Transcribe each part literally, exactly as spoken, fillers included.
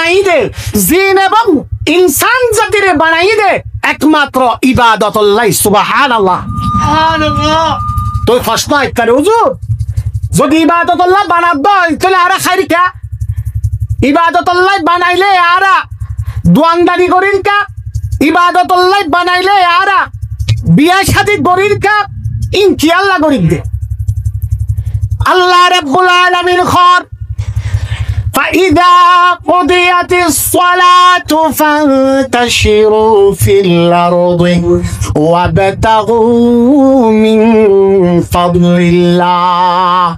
banaiyé dé, jin ebong insán zatire banaiyé dé ekmatro ibadotollá. Subhánallah. Subhánallah. Toi fosno aittó fare, huzur, zodi ibadotollá banadde ói, tóile añára háir ká? Ibadotollá banailé añára duandari gorír ká? Ibadotollá banailé añára biya cádi gorír ká? Ín kiyólla gorír dé? Allah Rabbul Alamin hoór, فإذا قضيت الصلاة فانتشروا في الأرض وابتغوا من فضل الله.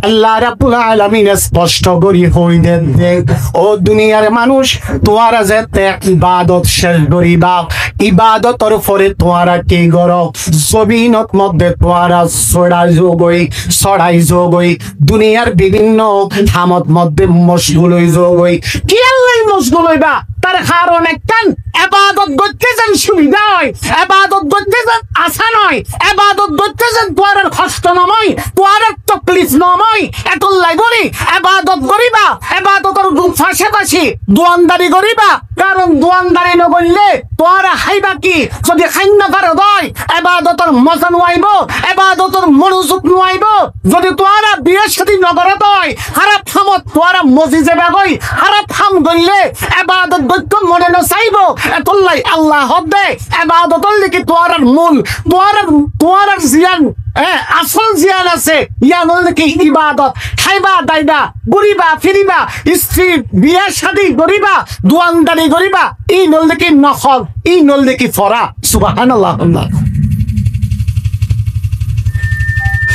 Allah Rabbul Alamin spocto gorí hoói dé dé, ó duniyar manúic, tuáñra zeéñtte ibadot céc goríba, ibadotor fore tuáñra ki goró? Zobinot modde tuáñra sórai zogói, sórai zogói, duniyar bibinno hamot modde mocgul ói zogói. Kiyólla mocgul óiba? Tar haron ekkán, ebadot goitté zen subidá ói, ebadot goitté zen asán ói, ebadot goitté zen tuáñrar hocto no ói, tuáñrar toklif no ói, etollá gorí ebadot goríba, ebadotor gum-, facefaci duandari goríba, karon duandari no goillé tuáñra háiba ki? Zodi hái no faro dé ói, ebadotor moza no aibó, ebadotor monozuk no aibó. Zodi tuáñra biya cádi no goró dé ói, háraf hamot tuáñra mozi zaiba goi, háraf ham goillé ebadot goittó mone no saibó. Etollá Allah hoódde, ebadotollá ki tuáñrar mul, tuáñrar, tuáñrar ziyán, e, asól ziyán asé, yían óilde ki ibadot, háiba daiba, gúriba firiba, istri biya cádi goríba, duandari goríba, ín óilde ki nofol, ín óilde ki fora. Subhánallah.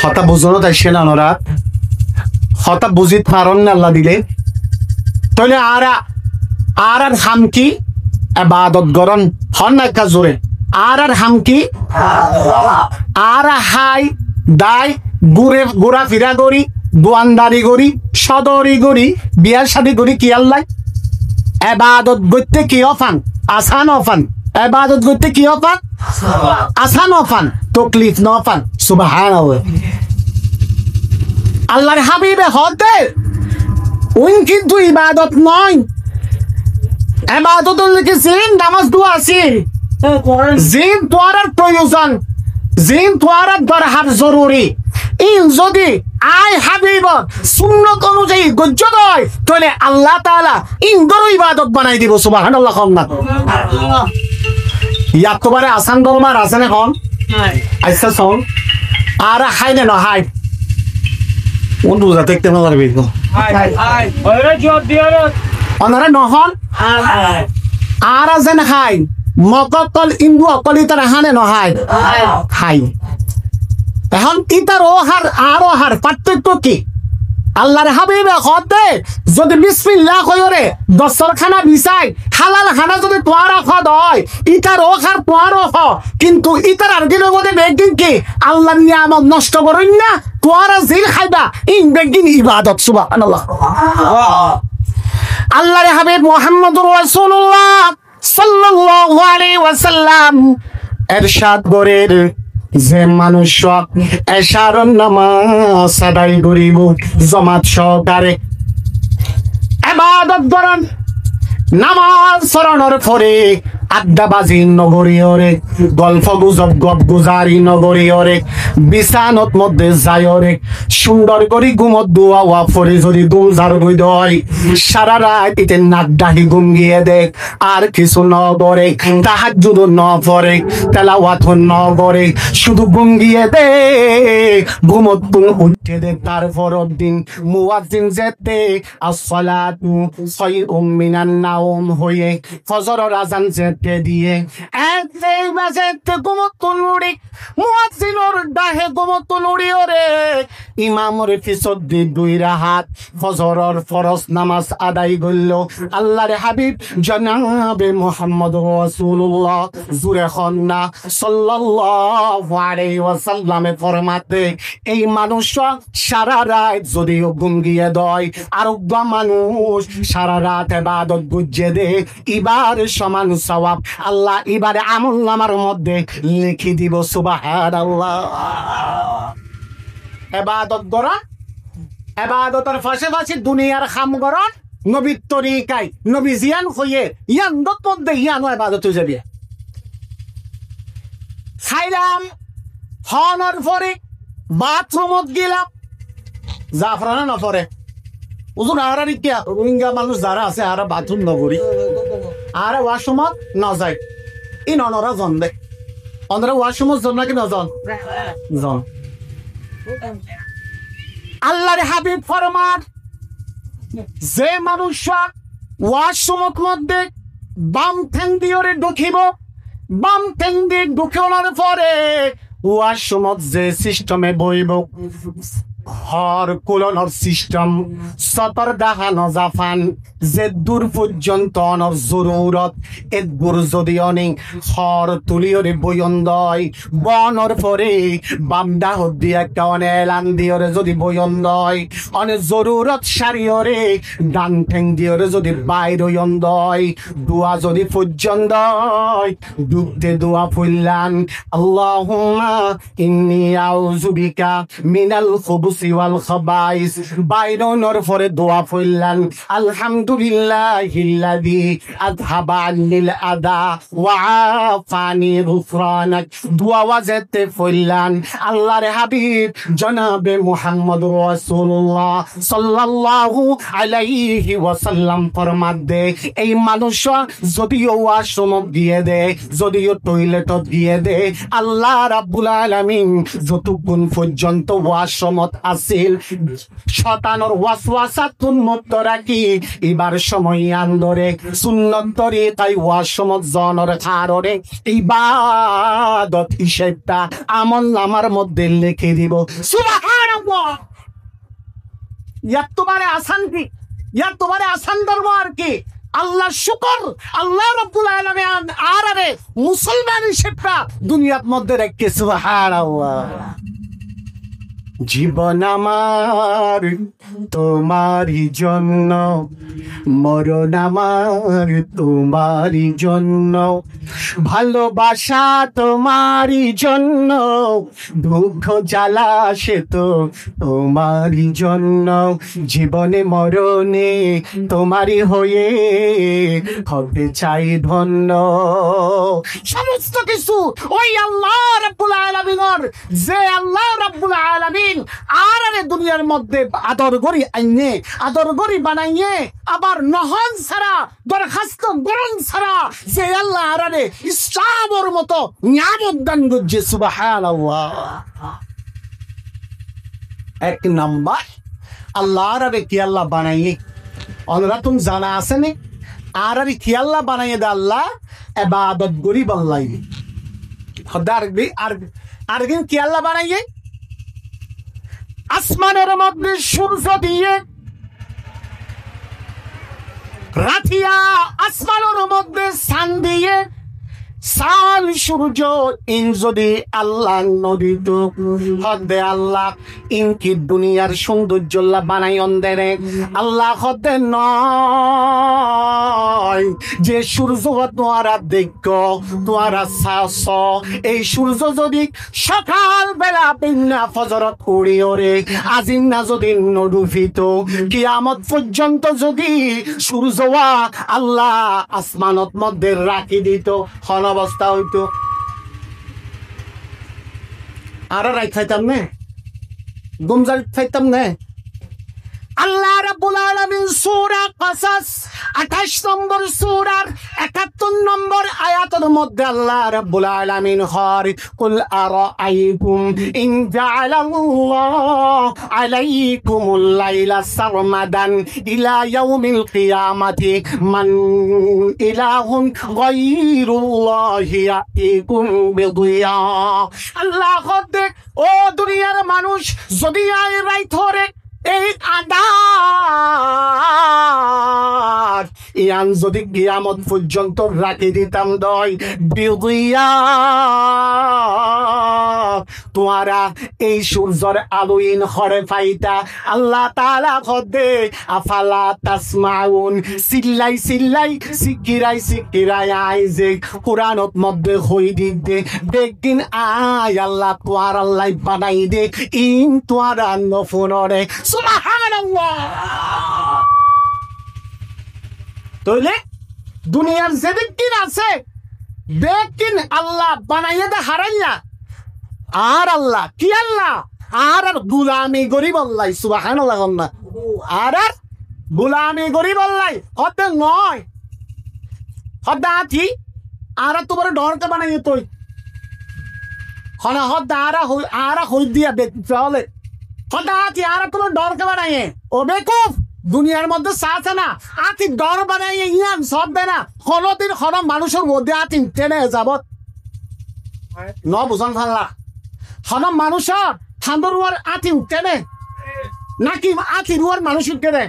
Hotá buzónot aiccé né onorá? Hotá buzít faron né Allah dile? Tóile añára, añárar ham ki? Ebadot gorón. Hoón na ekká zure. Añárar ham ki? Añára hái, dái, gure, gurafira gorí, duandari gorí, códori gorí, biya cádi gorí, kiyólla? Ebadot goitté ki ófan? Asán ófan. Ebadot goitté ki ófan? Asán ófan. Toklif no ófan. Subhánallah. Allar hábibe hoódde, uín kintu ibadot no. Ebadot óilde ki ziín namás dua asíl, ziín tuáñrar proyozon, ziín tuáñrar dorhar zoruri, ín zodi añí hábibor sunnot onuzayi goijjó dé ói, tóile Allah taala índoró ibadot banai dibo. Subhánallah hoón na. Yáttú bare asán dormar asé né hoón? Aicca soón, añára hái né no hái? Uín buzá táikte no faribo. Hái. Hái. Onorá juwab diyo na. Onorá no hoón? Hái. Añára zen hái, Mog ókkol, Hindu ókkol, ítara há né no há? Hái. Hái. Ehón ítar óhar, añár óhar parthoikko ki? Allar hábibe hoódde, zodi bismillah hoiyóre dostorhána bisái, hálal hána zodi tuáñra hó dé ói, ítar óhar tuáñró hó, kintu ítarar gín óibo dé beggín ki? Allar niyamot nosto goróinna, tuáñra ziín háiba, ín beggín ibadot. Subhánallah. Allar hábib Muhammadur Rasulullah sallallahu alaihi wasallam ercad gorér, ze manúic ecaror namás adai goríbo zomat sóokare, ebadot gorón, namás foronor fore addabazi no goríyoré, golfo guzob gop guzari no goríyoré, bisanot modde zaiyoré, cúndor gorí gumot duwa fori zodi gum zar goi dé ói, sára rait íte nak dháki gum giyé dé, ar kissú no goré, tahajjud no foré, telawat no goré, cúdu gum giyé dé, gumottún uiththé dé, tar foror din muazzin zeéñtte "As-salatu khayrun minan nawm" hoiyé, fozoror azan zeéñtte diyé, ééñtte íba zeéñtte gumottún uçí, muazzinor dháke gumottún uçíyoré, imamor fisót di dui rahat fozoror foroz namás adai goilló. Allar hábib jonabe Muhammadur Rasulullah, zure hoón na, sallallahu alaihi wasallame formaté, ei manúic sára rait zodi gum giyé dé ói, ar uggwá manúic sára rait ebadot goijjé dé, íbar soman sowab Allah íbar amolnamar modde lekí dibo. Subhánallah. Ebadot gorón, ebadotor facefaci duniyar ham gorón, nobir torikái, nobi ziyán hoiyé, yían dók modde yíano ebadot ói zaibói. Háilam, hoónor fore bathrumot gílam, za fore né no fore? Uzur, añárar kiyá Rohingya manúic zará asé, añára bathrum no gorí, añára washroomot no zai. Ín onorá zon dé. Onorá washroomot zon náki no zon? Zon. Allar hábib formar, ze manúic washroomot modde bam théng diyóre dhukibó, bam théng di dhukónor fore washroomot ze sisthome boibó, hóor kúlonor sisthom, sotor dahá no zafan, zeddúr foijjonto onor zorurot, eddúr zodi one hóor tuliyóre boiyón dói, boónor fore bam dahót di ekká one elan diyóre zodi boiyón dói, one zorurot sariyóre dan théng diyóre zodi bair óiyón dói, dua zodi foijjón dói, dhukte dua foillán, اللهم إني أعوذ بك من الخبث والخبائث. Bair ónor fore dua foillán, الحمد لله الذي أذهب عني الأذى وعافاني غفرانك. Dua wazette foillán, Allar hábib jonabe Muhammadur Rosulullah sallallahu alaihi wasallam formadde, ei manúic zodiyó washroomot giyé dé, zodiyó toiletot giyé dé, Allah Rabbul Alamin zotokkún foijjonto washroomot asíl, cótanor waswasattún mukto rakí, ibar somoi yían dóre sunnot torikái washroomot zonor hañçe ibadot hísabe amolnamar modde lekí dibó. Subhanallah! Yáttu báre asán ki? Yáttu báre asán dormo ar ki? Allar cúkor, Allah Rabbul Alamin añárare musolman hísabe duniyat modde raikké. Subhanallah. জীবন আমার তোমারই জন্য, মরণ আমার তোমারই জন্য, ভালোবাসা তোমারই জন্য, দুঃখ জ্বালা সে তো তোমারই জন্য, জীবনে মরণে তোমারই হয়ে হতে চাই ধন্য। সমস্ত কিছু ওই আল্লাহ রাব্বুল আলামিনর, যে আল্লাহ রাব্বুল আলামিন আরারে দুনিয়ার মধ্যে আদর করি আইনে, আদর করি বানাইয়ে, আবার নহন ছাড়া, দরখাস্ত গ্রহণ ছাড়া, যে আল্লাহ আরারে ইসলামর মতো নিয়ামত দান করছে। সুবহানাল্লাহ। এক নাম্বার, আল্লাহ আরারে কি আল্লাহ বানাইয়ে? অনরাতুন জানা আছে নি? আরারে কি আল্লাহ বানাইয়ে দে আল্লাহ? এবাদত করি বাল্লাই। হদ্দা আরবি, আরবি, আরবিন কি আল্লাহ বানাইয়ে? আসমানর মধ্যে সূর্য দিয়ে, রাতিয়া আসমানর মধ্যে চান দিয়ে, চান সূর্য ইন যদি আল্লাহ নদিত, হদ্দে আল্লাহ ইন কি দুনিয়ার সৌন্দর্যল্লা বানাইয়ন দেরে? আল্লাহ হদ্দে নয়। যে সূর্য তুয়ারা দেখো, তুয়ারা চাসো, এই সূর্য যদি সকালবেলা বিন্না ফজরত উড়িয়রে আজিন্না যদি নডুফিত, কিয়ামত পর্যন্ত যদি সূর্যওয়া আল্লাহ আসমানত মধ্যে রাখি দিত, হন অবস্থা হইতো? আরা রাইত খাইতাম নে? ঘুম জারি ফাইতাম নে? আল্লাহ রাব্বুল আলামিন সূরা কাসাস আঠাশ নম্বর সূরার একাত্তর নম্বর আয়াতর মধ্যে আল্লাহ রাব্বুল আলামিন হর, قل أرأيتم إن جعل الله عليكم الليل سرمدا إلى يوم القيامة من إله غير الله يأتيكم بضياء. আল্লাহ কর দে, ও দুনিয়ার মানুষ, যদি আই রাইতরে এই আধার ইয়ান যদি কিয়ামত পর্যন্ত রাখি দিতাম দয়, বিদিয়া, তুমারা এই সূর্যর আলো ইন হরে পাইতা। আল্লাহ তাআলা কর দে, আফালা তাসমাউন, চিল্লাই চিল্লাই, সিকিরাই সিকিরাই আই যে কুরআনত মধ্যে হই দিক দে, বেগিন আই আল্লাহ তুয়ার আল্লাহ বানাই দে, ইন তুয়ারা নফুনরে। সুবহানাল্লাহ। Tóile duniyar zedún asé, beggín Allah banaiyé dé hárailla. Añár Allah, ki Allah? Añárar gulami goríbolla, subhánallah hoónna. Añárar gulami goríbolla, hoódde noó. Hoódde áñti, añárattú boro dhoóñr ké banaiyé toi. Hone hoódde añára hoi-, añára hoóiddiya bekkúfe óle. Hoódde áñti añárattú boro dhoóñr ké banaiyé. Ó bekkúf, duniyar modde saá sá na, áñti dhoóñr banaiyé yían soódde na. Honódin honó manúicor uore áñti uiththé né e zabot? Noó buzón fálla. Honó manúicor thañdor uore áñti uiththé né? Náki áñtir uore manúic uiththé dé?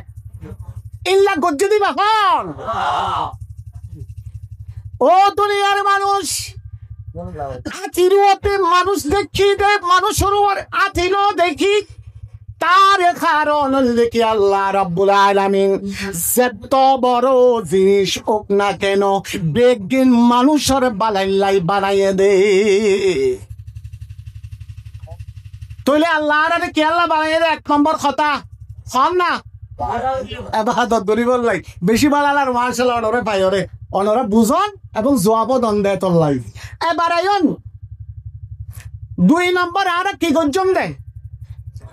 Ílla goijjé dé ibá hon? Ó duniyar manúic, áñtir uore manúic dekí dé, manúicor uore áñti no dekí. Tar karon óilde ki Allah Rabbul Alamin zetó boro zinis ók na keno, beggín manúicor balailla banaiyé dé. Tóile Allah añárare kiyólla banaiyé dé? Ek nombor hotá, hoón na? Ebadot goríbolla. Beci bála lager, macállah, onoré faiyóre. Onoré buzón ebong zuab don dé tolla. Ebar aiyón, dui nombor, añára ki goijjóm dé?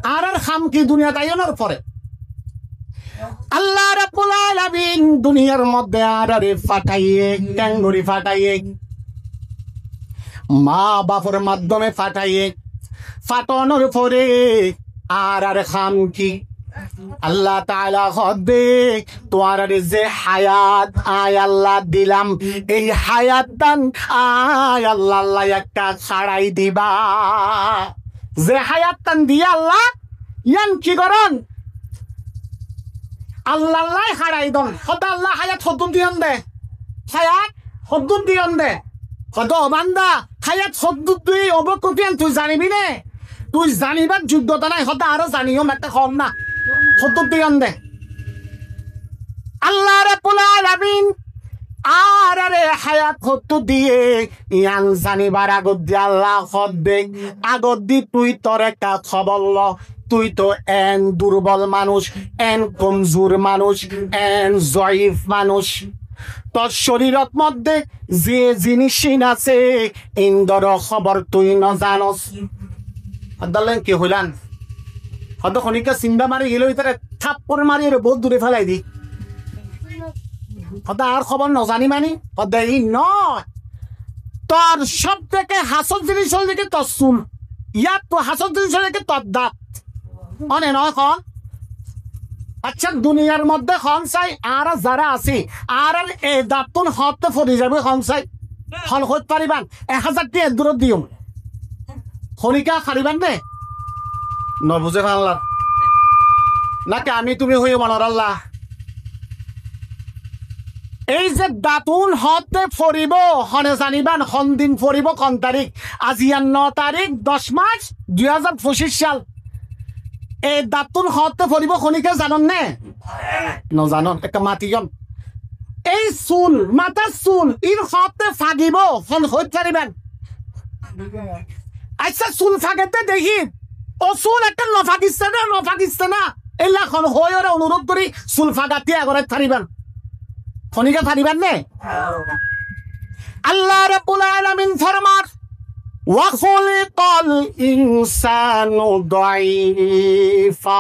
Añárar ham ki duniyat aiyónor fore? Allah Rabbul Alamin duniyar modde añárare fátaiyé, keéngorí fátaiyé? Maa bafor maddome fátaiyé. Fátonor fore añárar ham ki? Allah Taala hoódde, tuáñrare ze hayat añí Allah dilam, ei hayattan añí Allah lla ekká hárai diba. Ze hayattan diyé Allah, yían ki gorón? Allah lla hárai don. Hoódde Allah hayat hoddúr diyón dé? Hayat hoddúr diyón dé? Hoódde, ó banda, hayat hoddúr diyí, ó bekkúf, yían tui zanibi né? Tui zanibar zuggota nái, hoódde añára zaniyum, ekká hoón na. Hoddúr diyón dé? Allah Rabbul Alamin añárare hayat hoddúr diyé, yían zanibar agottí Allah hoódde, agottí tui tor ekká hóbor lo, tui to en durbol manúic, en komzur manúic, en zoif manúic. Tor córirot modde ze zinis ín asé, índor hóbor tui nozanos. Hoódde ki hoilán? Hoódde honikka sinda mari gilé, ítare thappor mari ore bout dure félai di. Hoódde añár hóbor nozani mani? Hoódde ín noó. Tor sób teke hasór zinis óilde ki tor sul. Yáttu hasór zinis óilde ki tor dat. Óne noó hoón? Accá, duniyar modde hoón sai, añára zará así, añárar e dattún hoóñtte fori zaibói hoón sai? Hon hoit faribán? Ek házar tiañ eddúrot diyum. Honikka faribán né? Nobuzé fáñllar. Náki ami tumi hoiyum onorálla? Ei ze dattún hoóñtte foribó, hone zanibán, hondin foribó, hon tarík? Aijja no tarík, doc mac, dui házar foñcic sal. E dattún hoóñtte foribó, honikka zanon né? Nozanon, ekká matiyón. Ei sul, matár sul, ín hoóñtte fagibó, hon hoit faribán? Accá, sul fagedde dekí, ó sul ekkán nofagisse ná, nofagisse ná, éilla hon hoói ore onuród gorí sul fagat tiañ goráit faribán? Honikka faribán né? Allah Rabbul Alamin formar, "Wa khuliqal insanu da'ifa."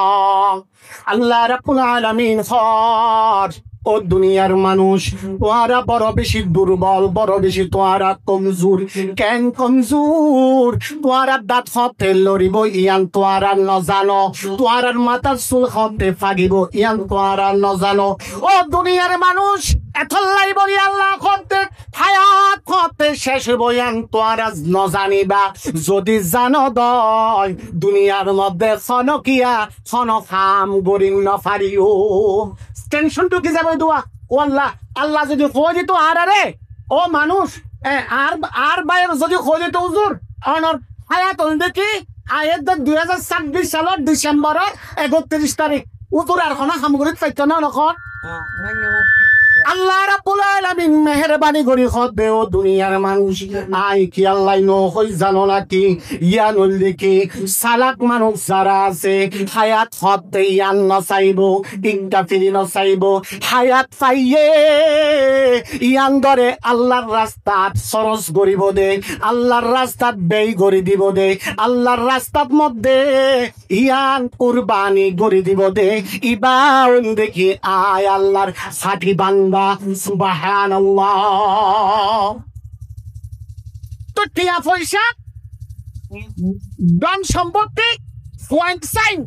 Allah Rabbul Alamin hoór, ó duniyar manúic, tuáñra boro beci durbol, boro beci tuáñra komzur. Keén komzur? Tuáñrar dat hoóñtte loribó, yían tuáñra nozano. Tuáñrar matár sul hoóñtte fagibó, yían tuáñra nozano. Ó duniyar manúic, etollá boli Allah hoóñtte, hayat hoóñtte céc óibo, yían tuáñra nozaniba. Zodi zano dé, duniyar modde honó kiyá, honó ham gorí nofariyó. Tension dhuki zaibói dé. Ó Allah, Allah zodi hoói dito añáráre, ó manúic, e, añár, añár báiyor zodi hoói dito, "Huzur, onor hayat óilde ki?" Aiyér dé dui házar sábbic salor Disemboror ekottiríc tarík. Huzur, ar honó ham gorí faitto ná, nohón? Allah Rabbul Alamin meherbani gorí hoódde, ó duniyar manúic, añí ki Allaye no hoi zano náki? Yián óilde ki, salak manúic zará asé, háyat hoódde yián no saibó, ikká firi no saibó, háyat faiyé yián dóre Allar rastat hóros goríbou de, Allar rastat bey gorí dibou de, Allar rastat modde yián kurbani gorí dibou de, ibá óilde ki añí Allar háti banda. Subhánallah. Toi thiañ foicá, don sombottí, fuain sain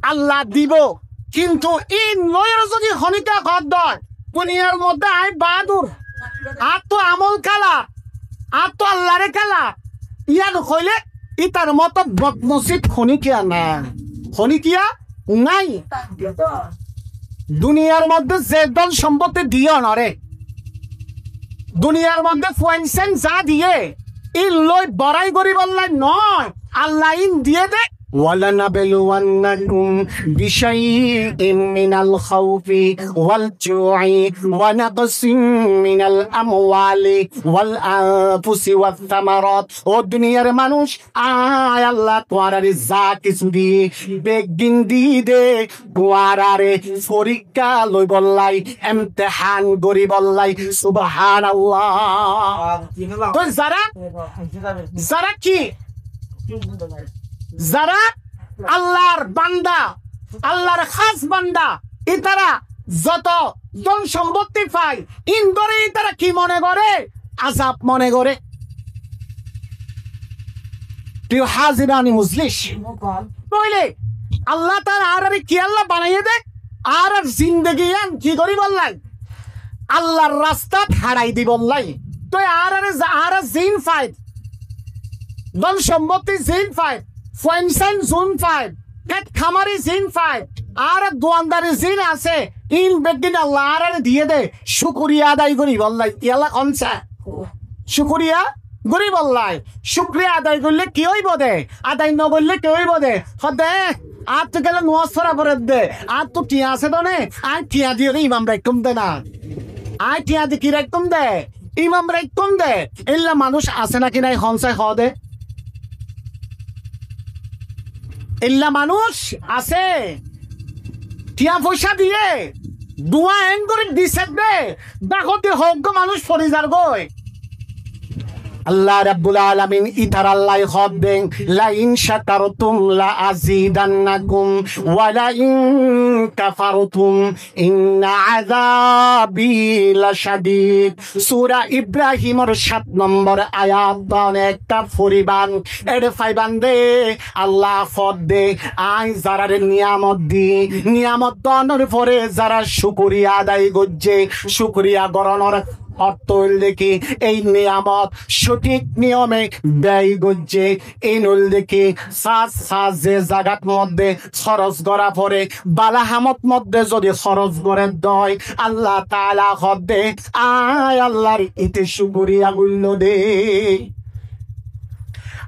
Allah dibou, kintu íin loiyóre zodi honíkka hoódde, duniyar modde añí baádur, añáttu amol kála, añáttu Allaré kála, yián hoilé ítar moto bodnosib honíkiya nái, honíkiya nái. Duniyar modde ze don sombottí diyé onoré, duniyar modde fuain sain za diyé, íin loi borai goríbolla noó, Allah íin diyé de. ولنبلونكم بشيء من الخوف والجوع ونقص من الأموال والأنفس والثمرات. Ó duniyar manúic, añí Allah tuáñráre za kissú diyí, beggín diyí de tuáñráre foríkka loibolla, emtehán goríbolla. Subhánallah. Toi zará, zará ki? Zará Allar banda, Allar hás banda, ítara zoto don sombottí fai, íin dóre ítara ki mone goré? Azab mone goré. Priyo házirane mojlis, tóile Allah taala añáráre kiyólla banaiyé de? Añárar zindegi yián ki goríbolla? Allar rastat harai dibolla. Toi añáráre za-, añára ziín fair, don sombottí ziín fair, fuain sain ziín fair, Két kamári ziín fair, añárar duandari ziín asé, íin beggín Allah añáráre diyé dé, cúkuriya adai goríbolla, yala hoónsa. Cúkuriya goríbolla, cúkuriya adai goillé ki óibo dé? Adai nogoillé ki óibo dé? Hoódde, añáttu kiyólla nomás fora foredde, añáttu thiañ asé dé né, aññí thiañ diyóre imam raikkúm dé na. Aññí thiañ di ki raikkúm dé? Imam raikkúm dé. Éilla manúic asé náki nái hoónsa hoóde? Éilla manúic asé, thiañ foicá diyé, duwá eén gorí disedde, dhákot di hoóggua manúic fori zargói. Allah Rabbul Alamin ítarallái hoódde, لئن شكرتم لأزيدنكم ولئن كفرتم إن عذابي لشديد. Sura Ibrahimor sát nombor ayat, dóne ekká foriban, éçe faiban dé, Allah hoódde, aññí zaráre niyamot di, niyamot dónor fore zará cúkuriya adai goijjé, cúkuriya gorónor ortó óilde ki, éi niyamot cóthík niyome bey goijjé, íin óilde ki, sáz sáz ze zagat modde hóros gorá fore, bála hamot modde zodi hóros goré dé ói, Allah taala hoódde, aññí Allar íte cúkuriya goilló dé.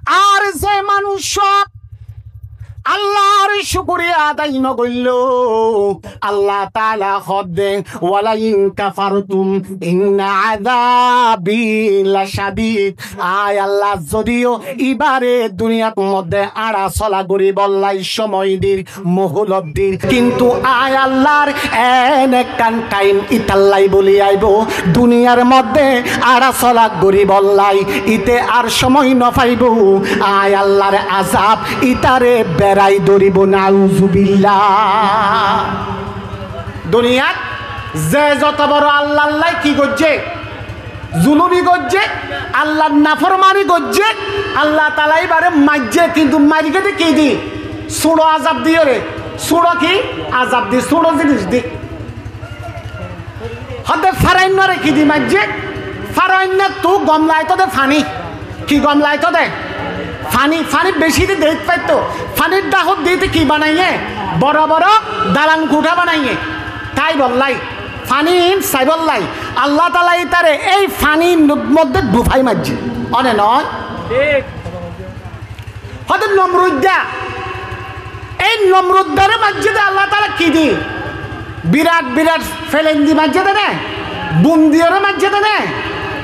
Ar ze manúic Allar cúkuriya adai nogoilló, Allah taala hoódde, ولئن كفرتم إن عذابي لشديد. Aññí Allah zodiyó ibáre duniyat modde áñçasola goríbollá cómoi dir, mohólot dir, kintu aññí Allar eén ekkán thaim ítallái bóli aibó, duniyar modde áñçasola goríbollá, íte ar cómoi nofaibó, aññí Allar azab ítare berai dóribou, nauzubillah. Duniyat ze zoto boro Allallái ki goijjé, zulumi goijjé, Allar naformani goijjé, Allah taala íbare maijjé, kintu mairgé dé ki di? Súñço azab diyóre. Súñço ki? Azab di, súñço zinis di. Hoódde fárainnáre ki di maijjé? Fárainnáttú gom laitó dé faní. Ki gom laitó dé? Faní, faní bicí dé deit faittó. Fanít dhákot di íte ki banaiyé? Boro boro dalan kuthá banaiyé. Táibollái. Faní iín saibóllai Allah taala ítare éi fanír modde dhufái maijjé. One noó? Thík. Hoódde Nomrudda. Éi Nomruddare maijjé dé Allah taala ki di? Birat birat felendi maijjé dé né? Bum diyóre maijjé dé né?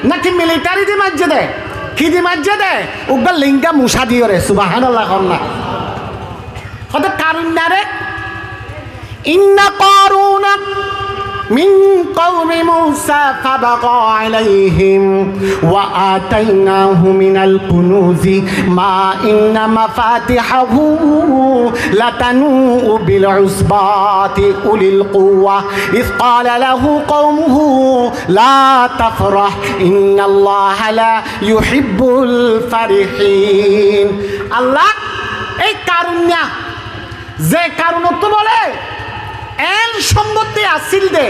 Náki militari di maijjé dé? Ki di maijjé dé? Uggwá linga mucá diyóre, subhánallah hoór na. Hoódde Karunna re. إن قارون من قوم موسى فبغى عليهم وآتيناه من الكنوز ما إن مفاتحه لتنوء بالعصبة أولي القوة إذ قال له قومه لا تفرح إن الله لا يحب الفرحين. Allah, ei Karunna, ze Karunottú bóle en sombottí asíl dé,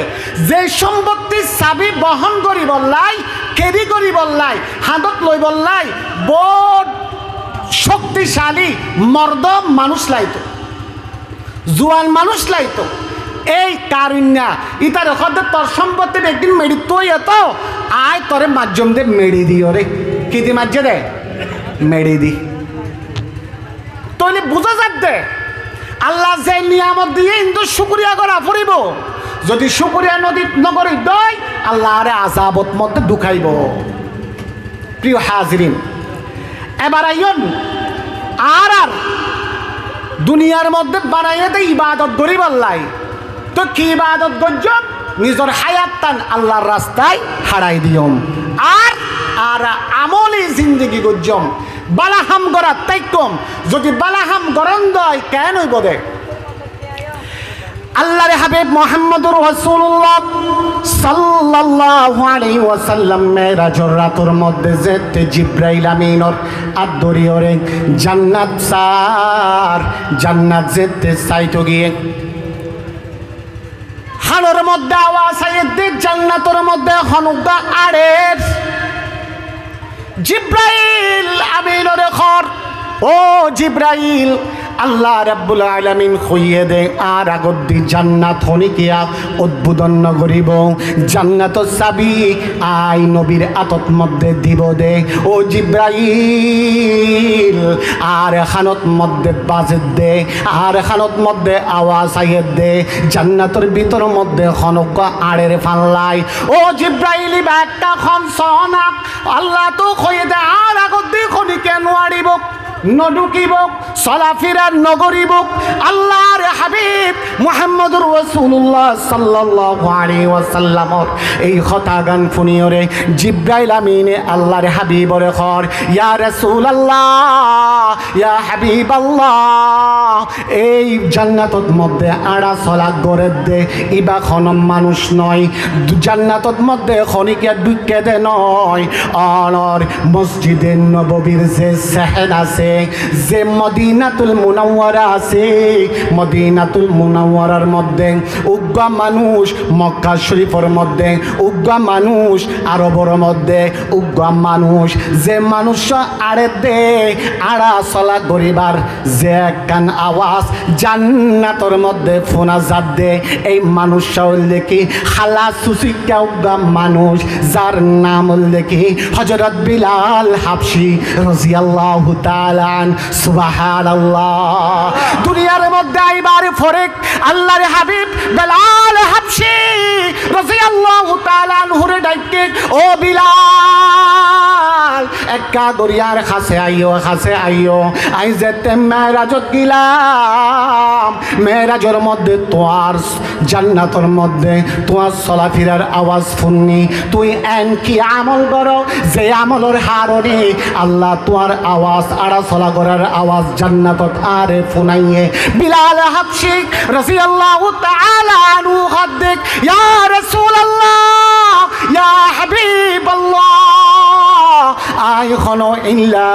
ze sombottír sabi bohón goríbollái, keri goríbollái, hañdót loibollái bout cókticali mordo manúic laitó, zuan manúic laitó. Ei Karunna, ítare hoódde tor sombottí beggín meçittú óiye tó, aññí tore maijjóm dé meçi diyóre. Ki di maijjé dé? Meçi di. Tóile buzá zadde, Allah ze niyamot diyé, íntú cúkuriya gorá foribóu. Zodi cúkuriya nodi-, nogorí dói, Allah añáre azabot modde dukáibou. Fríyo hazirin, ebar aiyón, añárar duniyar modde banaiyé dé ibadot goríbollái. Tói ki ibadot goijjóm? Nizor háyattán Allar rastái haçái diyóm. Ar, ar amoli zindigi goijjóm. Bála ham gorát táikkóm. Zodi bála ham gorón dói, keén óibo dé? Allar habib Muhammadur Rasulullah sallallahu alaihi wasallam Meérajor rator modde zeéñtte Jibrail Aminor át dóriyóre jannat saár, jannat zeéñtte saitó giyé, Hanor modde awas aiyédde, jannator modde honugga añçer. Jibrail Aminore hoór, "Ó Jibrail, Allah Rabbul Alamin hoiyé dé, añár agoddí jannat honíkiya udbudon nogoríbou, jannator sabi aññí nobir átot modde dibou dé. Ó Jibrail, añár hanot modde bazedde, añár hanot modde awas aiyédde, jannator bítor modde honugga añçer fallái. Ó Jibrail, ibá ekká hon soóna, Allah tó hoiyé dé añár agoddí honíkiya nuaçibóu, nodhukibóu, solafira nogoríbou." Allar habib Muhammadur Rasulullah sallallahu alaihi wasallamor ei hotágan fúniyóre Jibrail Amine Allar habibore hoór, "Ya Rasulallah, ya Habiballah, ei jannatot modde añçá sola gorédde, ibá hono manúic noó, jannatot modde honíkiya dhúikke dé noó. Onor Mosjide Nobobir ze sehen asé, ze Modinatul Munawwara asé, Modinatul Munawwarar modde uggwá manúic, Mokka Córifor modde uggwá manúic, Arobor modde uggwá manúic, ze manúiccúa añçedde, añçá sola goríbar ze ekkán awas jannator modde fúna zadde, ei manúiccúa óilde ki, hala susíkka uggwá manúic, zar nam óilde ki Hozorot Bilal Habci roziyallahu taala anhu." Subhanallah. Duniyar modde aibar fore Allar habib Bilal Habci roziyallahu taala anhure dhaikké, "Ó Bilal, ekká gorí añár hañsé aiyó, hañsé aiyó. Aññí zeéñtte Meérajot gilam, Meérajor modde tuáñr jannator modde tuáñr solafirar awas fúnni. Tui eén ki amol goró, ze amolor haróne Allah tuáñr awas, añçá sola gorár awas jannatot añáre fúnaiyé?" Bilal Habci roziyallahu taala anhu hoódde, "Ya Rasulallah, ya Habiballah, aññí hono eilla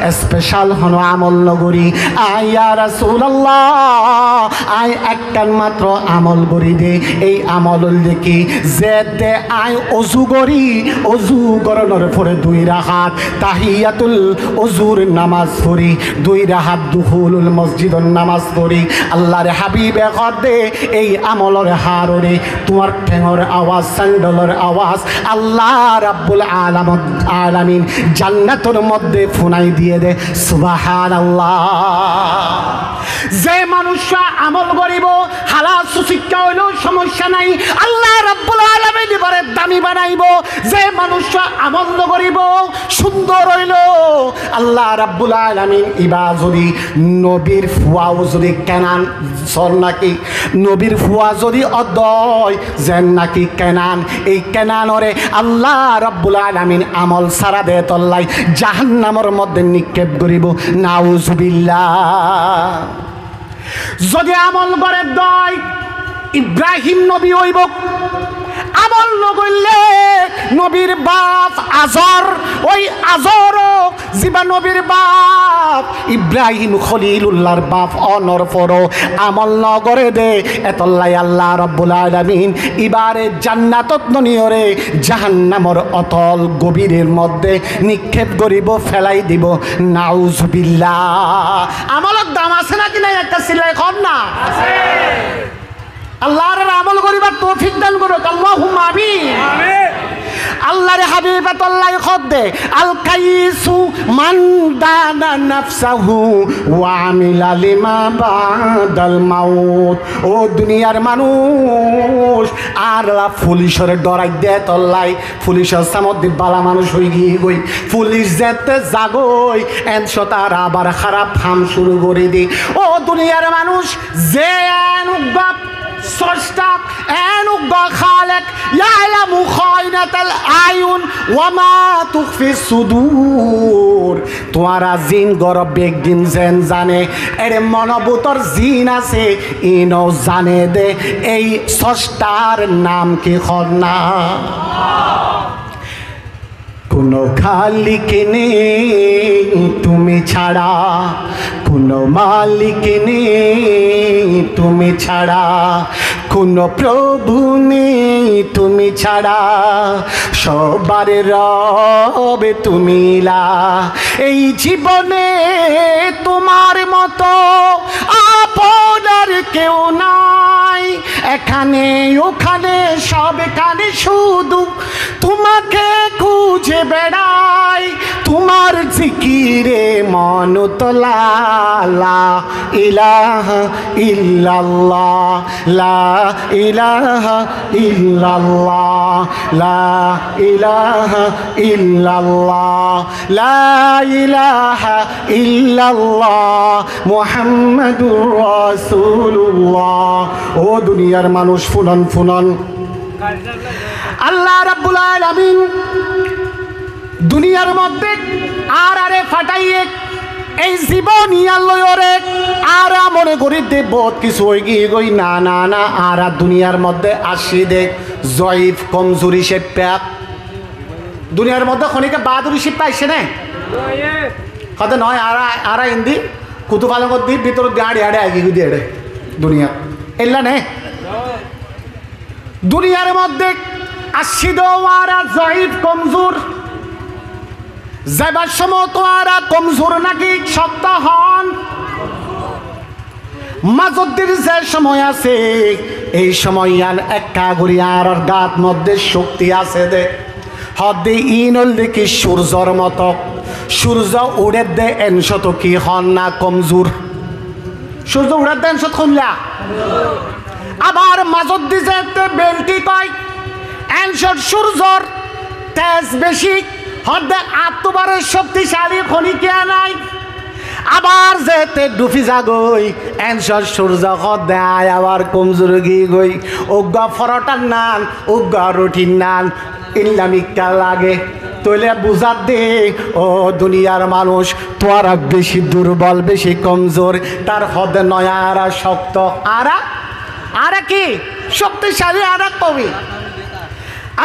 especál hono amol nogorí. Aññí, ya Rasulallah, aññí ekkán matro amol gorí dé, ei amol óilde ki, zeéñtte aññí ozu gorí, ozu gorónor fore dui rahat tahiyatul ozur namaz forí, dui rahat duhulul mosjidor namaz forí." Allar habibe hoódde, "Ei amolor haróne tuáñr théngor awas, sendolor awas Allah Rabbul Alamot-, Alamin jannator modde fúnai diyé dé." Subhanallah. Ze manúiccúa amol goríbou, hala susíkka óileó somossá nái, Allah Rabbul Alamin ibáre dan banaibó, ze manúic amol no goríbo, cúndor óilo. Allah Rabbul Alamin ibá zodi nobir fua ó zodi Kenan, zon naki nobir fua zodi ódde ói, zen naki Kenan, ei Kenanoré Allah Rabbul Alamin amol sára de tollai jahannamor modde nikkep goríbo. Nauzubillah. Zodi amol gorédde ói, Ibrahim nobi óibo. Amol no goillé nobir baf Azor, ói Azor ó, zibá nobir baf Ibrahim Kholilullar baf ónor foró amol no goré dé, etollai Allah Rabbul Alamin ibáre jannatot no niyoré jahannamor otol gobirer modde nikkep goríbo, felai dibo. Nauzubillah. Amolor dam asé naki nai? Ekka sillai hoón na. Asé. Allah añárar amol goríbar toufik dan gorouk. Allahumma amin. Amin. Allahr habibe tollai hoódde, "Al kaisu man dana nafsahu wa amila lima ba'dal maut." Ó duniyar manúic, añára fulicoré dhoraidde tollai fulicor samoddi bála manúic ói giyé goi. Fulic zeéñtte zagói, eéñcot añára abar háraf ham cúru gorí di. Ó duniyar manúic, ze eén uggwá sócta, eén uggwá Khálek, ya'lamu kha'inatal a'yun wa ma tukhfis sudur. Tuáñra zin goró beggín zeén zane, ére mono bútor zin asé, iín ó zane dé. Ei sóctar nam ki hoón na? কোনো খালিক নেই তুমি ছাড়া, কোনো মালিক নেই তুমি ছাড়া, কোনো প্রভু নেই তুমি ছাড়া, সবার রব তুমি ইলা। এই জীবনে তোমার মতো আপন আর কেউ নাই, এখানে ওখানে সবখানে শুধু তোমাকে খুঁজে বেড়াই, তোমার জিকিরে মন তোলা। লা ইলাহা ইল্লাল্লাহ, লা ইলাহা ইল্লাল্লাহ, লা ইলাহা ইল্লাল্লাহ, লা ইলাহা ইল্লাল্লাহ, মুহাম্মাদুর রাসূলুল্লাহ। Ó duniyar manúic, fúnon, fúnon. Allah Rabbul Alamin duniyar modde añárare fataiyé, ei zibon iyan loiyóre añára mone gorí dé bóut kissú ói giyé goi. Na, na, na, añára duniyar modde aiccí dé zoif, komzur hísabe. Duniyar modde honikka baádur hísabe aiccí né? Hoó dé noó, añára, añára endi kutu falongot di, bútorottú añçi añçi aigiyí goi dé eçé duniyat. Eilla né? Duniyar modde aiccí dé añára zoif, komzur. Zaibar cómot añára komzur náki cokto hoón? Mazoddir ze cómoi asé, ei cómoi yián ekka gorí añárar gaat modde cókti asé dé. Hoó dé iín óilde ki cúrzor moto. Cúrzo uçédde encót ki hoón na komzur? Cúrzo uçédde encót hoilla. Abar mazoddi zeéñtte belthí koi, encót cúrzor tez bicí, hoó dé attú baré cókticáli honikka nái. Abar zeéñtte dhufi zagói, encót cúrzo hoó dé aññí abar komzur ói giyí goi. Uggwá foróthar nan, uggwá ruthir nan, illa mikká lage. Tóile buzá dé, ó duniyar manúic, tuáñra bicí durbol, bicí komzur. Tar hoó dé noó, añára cokto. Añára, añára ki? Cokticáli, añára kowi.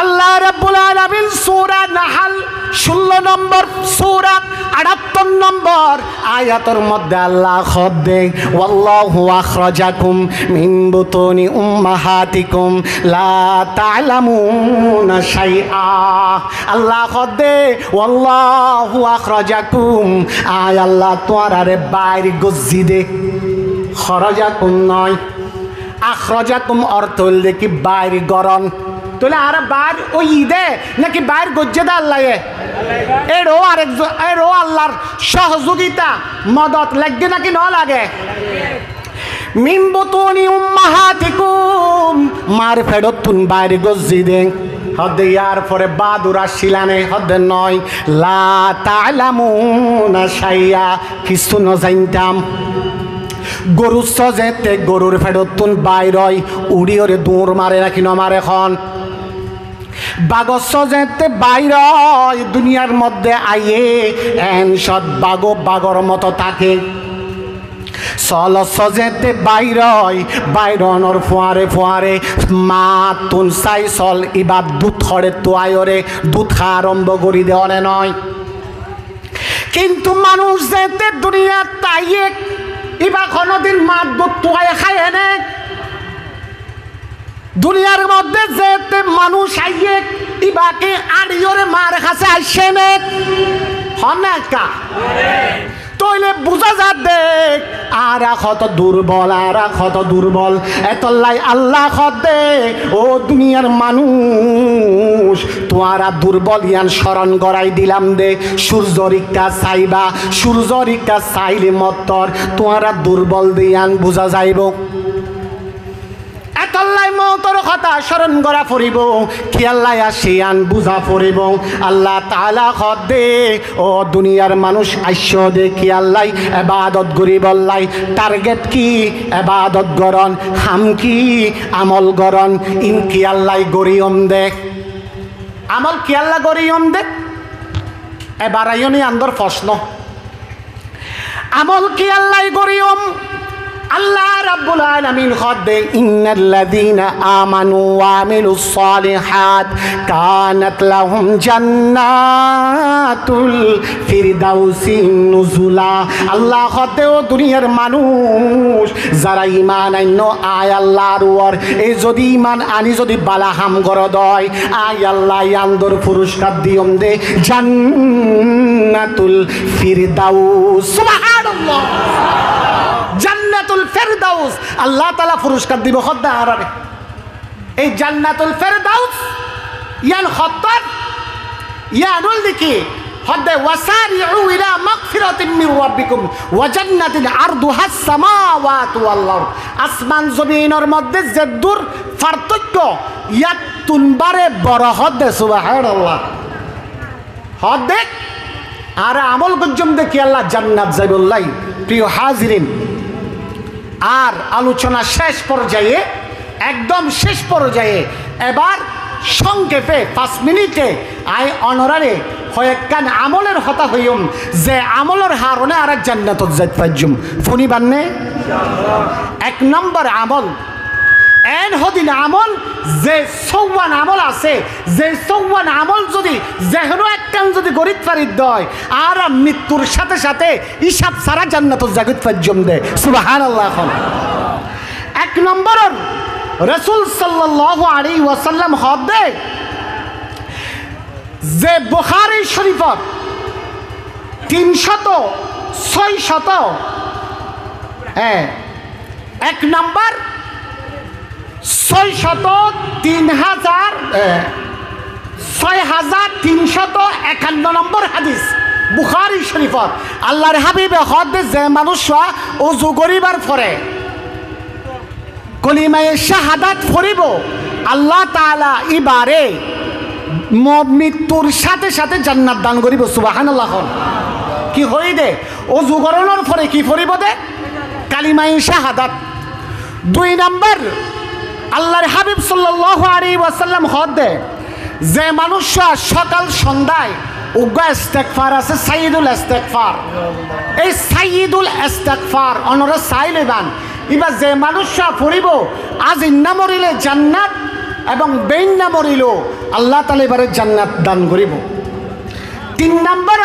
Allah Rabbul Alamin Sura Nahal, cullo nombor sura, aṭáttor nombor ayator modde Allah hoó dé, "Wallahu akhrajakum min butuni ummahatikum la ta'lamuna shay'a." Allah hoó dé, "Wallahu akhrajakum", aññí Allah tuáñráre baáir goijjí dé. Kharajakum noó. Akhrajakum ortho óilde ki baáir gorón. Tóile añára baáir óiyi dé náki baáir goijjé dé Allaye? Eçé ó arek zo-, eçé ó Allar sohozugita, modot lage náki no lage? Min butuni ummahatikum, maar feçottún baáir goijjí dé. Hoódde yárfore bádur accílane, hoódde noó, لا تعلمون شيئا, kissú nozaintam. Gorur sózeétte gorur feçottún bair ói, uçíyore duñr mare náki nomare hoón? Bagor sózeétte bair ói, duniyar modde aiyé, eén cót bagó bagor moto táke. Solor sózeétte bair ói, bair ónor fuáñre fuáñre, maattún sai sol ibá dut hoçé tuaiyóre, dut há arombó gorí de óne noó. Kintu manúic zeétte duniyat aiyé, ibá honódin maat dut tuai háiye né? Duniyar modde zeétte manúic aiyé, ibá ki añçiyóre maar hásé aiccé né? Hoón na ekká. Tóile buzá zadde, añára hoto durbol, añára hoto durbol. Etollá Allah hoódde, ó duniyar manúic, tuáñra durbol yián coron gorái dilam de, cúrzor ikká saibá, cúrzor ikká sailé mottor, tuáñra durbol de yián buzá zaibou. Etollá moutor hotá coron gorá foribóu, kiyólla aiccé yián buzá foribóu. Allah taala hoódde, ó duniyar manúic aiccó de kiyólla, ebadot goríbollá. Target ki? Ebadot gorón. Ham ki? Amol gorón. Iín kiyólla goríyum de? Amol kiyólla goríyum de? Ebar aiyón yíandor fosno. Amol kiyólla goríyum? Allah Rabbul Alamin hoódde, إن الذين آمنوا وعملوا الصالحات كانت لهم جنات الفردوس نزلا. Allah hoódde, ó duniyar manúic, zará iman ainnó aññí Allar uore, e zodi iman aní zodi bala ham goró de ói, aññí Allah yíandor furuskar diyum de Jannatul Firdaus. Subhanallah! Jannatul Firdaus. Allah taala furuskar dibo hoódde añáráre. Ei Jannatul Firdaus yián hottór? Yián óilde ki? Hoódde, وسارعوا إلى مغفرة من ربكم وجنة عرضها السماوات والأرض. Asman zobinor modde zeddúr fartókko, yáttun báre boro hoódde, subhanallah. Hoódde, añára amol goijjóm de kiyólla? Jannat zaibollá. Priyo hazirin, ar alocona céc porzaye, ekdom céc porzaye, ebar sóngkepe fañs minite aññí onoráre hoekkán amolor hotá hoiyúm, ze amolor haroné añára jannatot zait faijjúm. Fúnibanné? Ek nombor amol, eén hodin amol, ze sóuwan amol asé, ze sóuwan amol zodi ze honó ekkán zodi gorít farit de ói, añára mittur cáte cáte ísab sára jannatot zagóit faijjóm de. Subhanallah hoón. Ek nombor, Rosul sallallahu alaihi wasallam hoódde, ze Bukhari Shorifor tin cót sói cót, e, ek nombor, sói cót tin házar, e, sói házar tin cót ekanno nombor hadis Bukhari Shorifor. Allar hábibe hoódde, ze manúiccúa uzu goríbar fore kolimaye cáhadat foribóu, Allah taala íbare mo-, mittur cáte cáte jannat dan goríbou. Subhanallah hoón. Ki hoiyé de? Uzu gorónor fore ki foribóu de? Kalimaye cáhadat. Dui nombor, Allar hábib sallallahu alaihi wasallam hoódde, ze manúiccúa sokal sondhái uggúa istekfar asé, sayyidul istekfar. Ei sayyidul istekfar onorá saái loiban. Íba ze manúiccúa foribóu, azinna morilé jannat ebong beinna morilé Allah taala íbare jannat dan goríbou. Tin nombor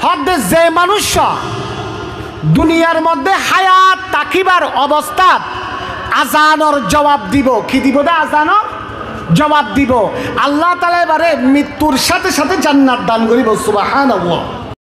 hoódde, ze manúiccúa duniyar modde háyat tákibar obostát azanor zuab dibou. Ki dibou de? Azanor zuab dibou. Allah taala íbare mittur cáte cáte jannat dan goríbou. Subhanallah.